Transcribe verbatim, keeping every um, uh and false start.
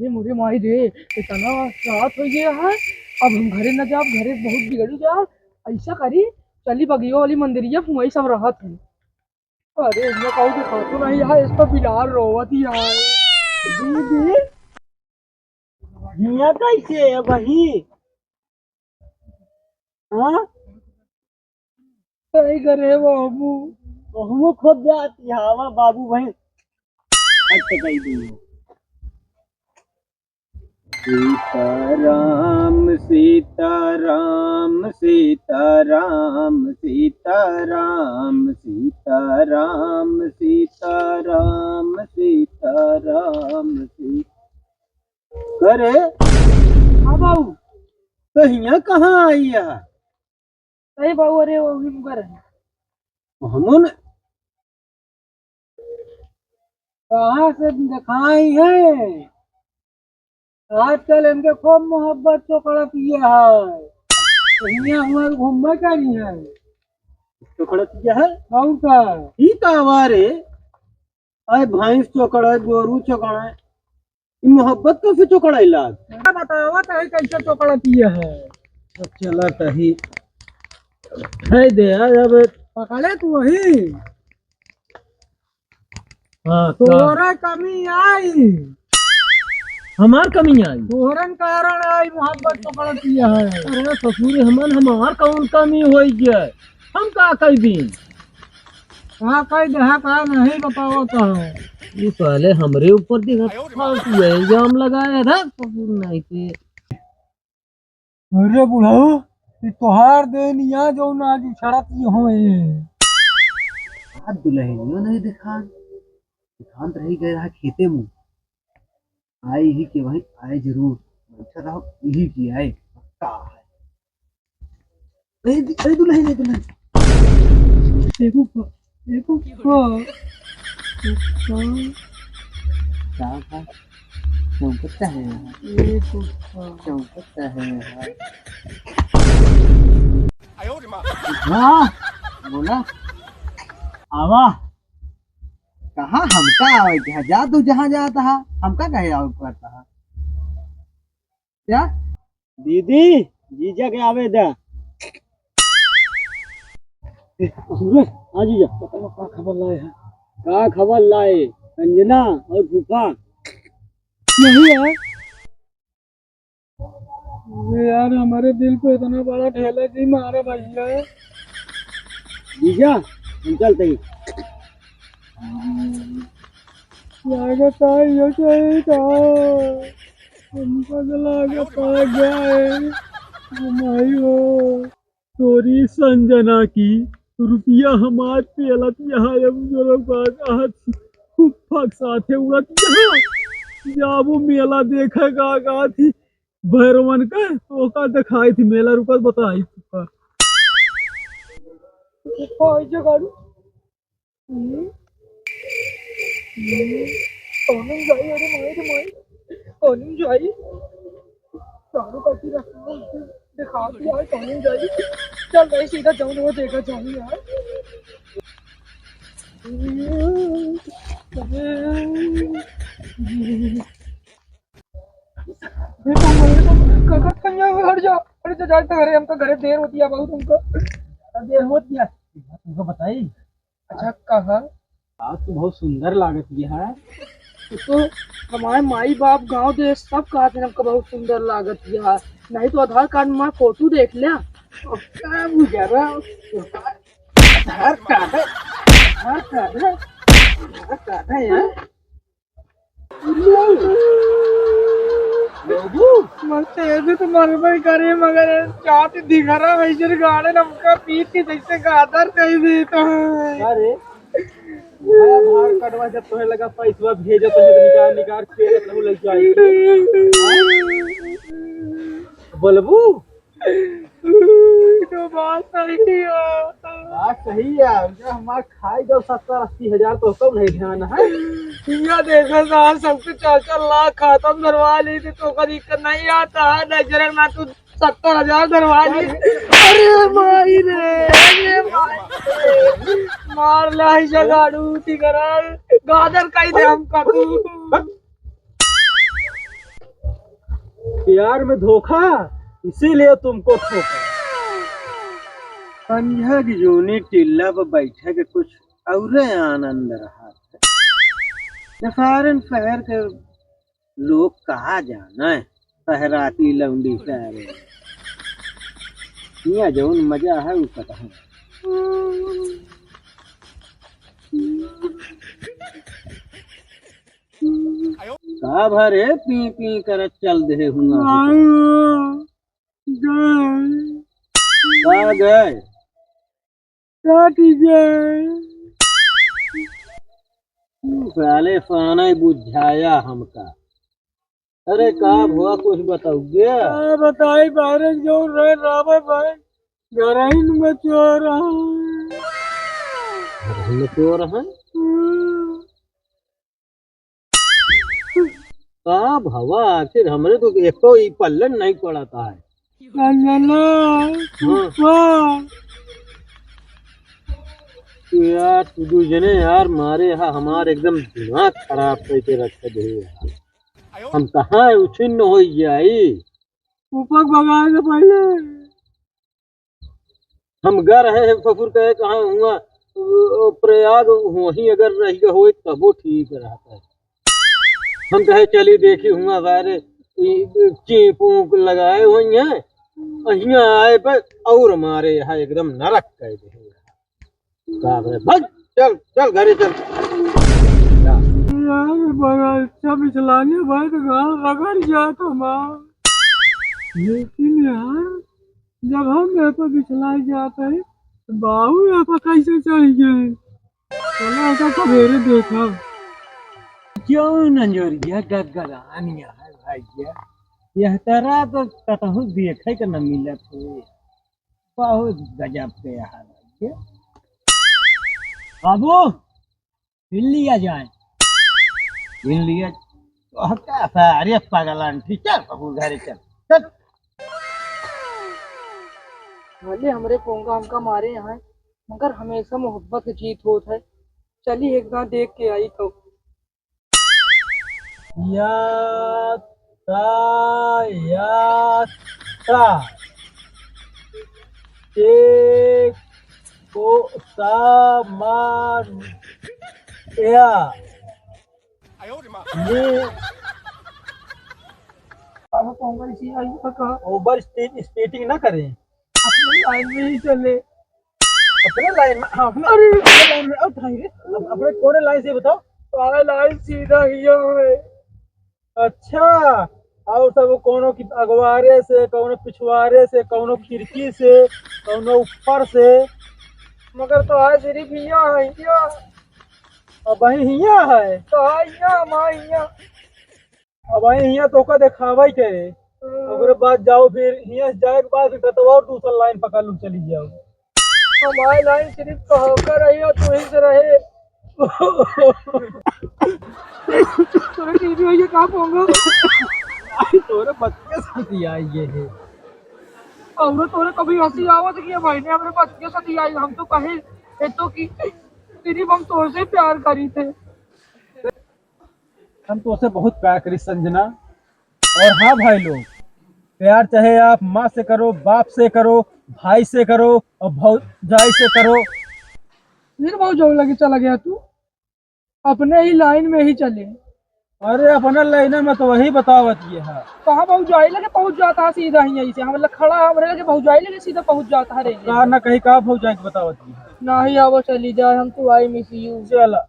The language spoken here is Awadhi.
ए मोरे माई रे, इतना रात होइ गया है, अब हम घरे न जाब, घरे बहुत बिगड़ी जा। ऐसा करी, चली बगियो वाली मंदिरिया, वहीं सब रहत है। अरे, इनमें कहूँ दिखातो नहीं है, इस पर बिलार रोवत ही है। दीदी, हियाँ कैसे है वही? हाँ? सही करे बाबू। हमू खुद जाती हवा बाबू भाई। अच्छा कही दू। सीताराम, सीताराम, सीताराम, सीताराम, सीताराम, सीताराम, सीताराम, सी-, करे? हाँ बाबू। तो हियाँ कहाँ आई है? नहीं बाबू, अरे वो भी मुकर है। हमन कहाँ से दिखाई है? आजकल इनके खूब मोहब्बत चोकड़ा पिया है। तो हियाँ हुआ घूमबे करी है। चोकड़ा पिया है? और का? ठीक है, हमारे आए भैंस चोकड़ा है, गोरू चोकड़ा है। ई मोहब्बत कैसे चोकड़ाई लाग? बतावा तो है कैसे चोकड़ा पिया है। अब चला तही। है दे यार, अब पकड़े तू वही। हाँ, का? तोरा कमी आई। हमार कमी आई? तोहरन कारण आई मोहब्बत चोकड़ा पिया है। अरे ससुर, हमन हमार कौन कमी होई गया? हम का कह दी? हाँ, कह दे, हाँ, का नहीं बतावा का है। ये साले हमरे ऊपर देखा फालतू है, इल्जाम लगाया था, ससुर नहीं थे। अरे बुढ़ऊ, ये तोहार देन या जो ना आज उछड़त ये होए। आज दुल्हनियो नहीं दिखान, दिखान रही गए रहा खेते में। आए ही के वहीं आए जरूर, बैठा रहो, यही की आए, पक्का है। ए दु-, ए दुल्हन, ए दुल्हन। देखो, देखो, हाँ। हाँ। का, का? चौंकता है यहाँ। ए तो हाँ। चौंकता है यहाँ। हाँ, बोला। आवा। कहाँ हमका आवे के है? जा तू जहाँ जात हा, हमका कहे आवे के पड़ता है? क्या? दीदी, जीजा के आवे दा। ए, हाँ जीजा, बताओ का खबर लाए है? का खबर लाए? अंजना और फूफा? नहीं है। अरे यार, हमारे दिल पे इतना बड़ा ठेला जी मारा भैया। जीजा, हम चलते हैं। लागत है ये सही था। हमका तो लागत है गए। ओ माई हो। तोरी संजना की रुपया हमार पेलत यहाँ अब जो लोग बात आहत फुफ्फा के साथे उड़त यहाँ। जाबो मेला देखे का, का थी भैरवन का, तो का दिखाई थी मेला रुकत बताई फुफ्फा। फुफ्फा, ऐसे गाड़ी। हम्म। हम्म। कौन जाई? अरे माई रे माई, कौन जाई? चारों का की रखा है, उसे दिखा दिया है, कौन जाई? चल भाई, सीधा जाऊँ, वो देखा जाऊँ यार। अरे, ये तो मेरे को काका कन्या, हट जा, हट जा, जाए तो घरे, हमका घरे देर होती है बहुत, हमका देर होती है। तुमको बताई? अच्छा, कहा? आज तो बहुत सुंदर लागत है। तो हमारे माई बाप गांव देश सब कहते हैं हमका बहुत सुंदर लागत है, नहीं तो आधार कार्ड में फोटो देख लिया। अब क्या बुझा रहा? आधार कार्ड है, आधार कार्ड है, आधार कार्ड है यार। बाबू, मत ये भी तो मरबे करे, मगर जात दिघरा वैसे गाड़े न हमका पीट के जैसे गादर कह देता है। अरे, भाई, आधार कार्डवा जब तोहे लगा पैसवा भेजत है तो निकाल, निकाल के रख लहू लइका आई। बोलबू? तो बात सही है। बात सही है, उनका हमार खाई जाओ सत्तर अस्सी हजार तो कब नहीं ध्यान है। भैया देखो साहब, सब कुछ चार चार लाख खाता में धरवा ली थी, तो का दिक्कत नहीं आता है, नहीं जरा ना तू सत्तर हजार धरवा ली। अरे माई रे, अरे माई रे, मार ला ही जगाड़ू, ठीक है, गादर कही दे हमका तू। प्यार में धोखा, इसीलिए तुमको ठोका। संझा की जूनी टिल्ला पर बैठे के कुछ औरे आनंद रहा है। ये सारन शहर के लोग कहा जाना है, शहराती लौंडी सारे। यहाँ जौन मजा है, वो कतहूँ। का भरे पी पी करत चल दे हुआ। गए। का गए? काटी गए। तू साले साना ही बुझाया हमका। अरे का भुआ, कुछ बताओगे? का बताई, बाहरे जो रहे रावे भाई, घरइन में चोर है। घरइन में चोर है? हम्म। का भवा, आखिर हमरे तो एको ही पल्लन नहीं पड़ता है। पल्लन ना। हाँ। हाँ। तू यार, तू दू जने यार मारे हा, हमार एकदम दिमाग खराब करके रख दे यार। हम कहाँ उछिन्न हो जाई? ऊपर भगाए के पहले। हम गा रहे हैं ससुर कहे कहाँ हुआ, ओ, प्रयाग वहीं अगर रह गए होए तबो ठीक रहता है। हम कहे चली देखी हुआ बारे ई चीप ऊप लगाए हुई हैं, और हियाँ आए पर और मारे यहाँ एकदम नरक कर दे। का बे, भाग, चल, चल घरे चल। जा। यार, बड़ा अच्छा बिचलाने भाई तो गाल रगड़ जात हमार। लेकिन यार, जब हम यहाँ पर बिछलाई जात है, तो बाबू यहाँ पर कैसे चढ़ गए? चलो, ऐसा सवेरे देखा। क्यों नंजोरिया गदगदान यहाँ है भैया? यह तरह तो कतहु देखे के न मिलत है। बहुत गजब के यहाँ भैया। बाबू, हिल लिया जाए। हिल लिया। तो क्या था? अरे पागल आंटी, चल बाबू घरे चल। चल। भले हमरे पोंगा हमका मारे हैं, मगर हमेशा मोहब्बत के जीत होत है। चली एक दांव देख के आई तो। या ता, या ता। एक को ता मान या। ये अब कौन सी आई का? ओवर स्पीड, स्पीडिंग ना करें। अपने लाइन में ही चले। अपने लाइन में, हाँ, अपने, अरे! अपने लाइन में, अब भाई रे, अब अपने कौन लाइन से बताओ? सारा लाइन सीधा ही है। अच्छा, और सब कौनो की अगवारे से, कौनो पिछवारे से, कौनो खिड़की से, कौनो ऊपर से। मगर तो आज सिर्फ हियाँ है, हियाँ। अब वही हियाँ है। तो हाँ, हियाँ, हम हाँ, हियाँ। अब वही हियाँ तोका देखावे के। हाँ। ओकरे बाद जाओ फिर, हियाँ से जाए के बाद फिर कतवा और दूसरा लाइन पकड़ लू, चली जाओ। हमारे लाइन सिर्फ कहाँ का रही और तू ही से रहे। तोरे टीवी होइए, का पोंगा? आई तोरे बच्चे साथ ही आई ये है। और तोरे कभी हंसी आवत कि ये भाई ने हमरे बच्चे साथ ही आई, हम तो कहे, ये तो कि सिर्फ हम तोरे से प्यार करी थे। हम तोसे बहुत प्यार करी संजना। और हाँ भाई लोग, प्यार चाहे आप माँ से करो, बाप से करो, भाई से करो और भौजाई से करो। फिर भौजाई लगे चला गया तू, अपने ही लाइन में ही चले। अरे अपने लाइन में तो वही बतावत ये है। कहाँ भौजाई लगे पहुँच जाता है सीधा ही यहीं से, हम लोग खड़ा है, हमरे लगे भौजाई लगे सीधा पहुँच जाता है रे। का ना कहीं का भौजाई के बतावत ये है। नहीं आवा चली जाए, हम तो आई मिस यू। चला।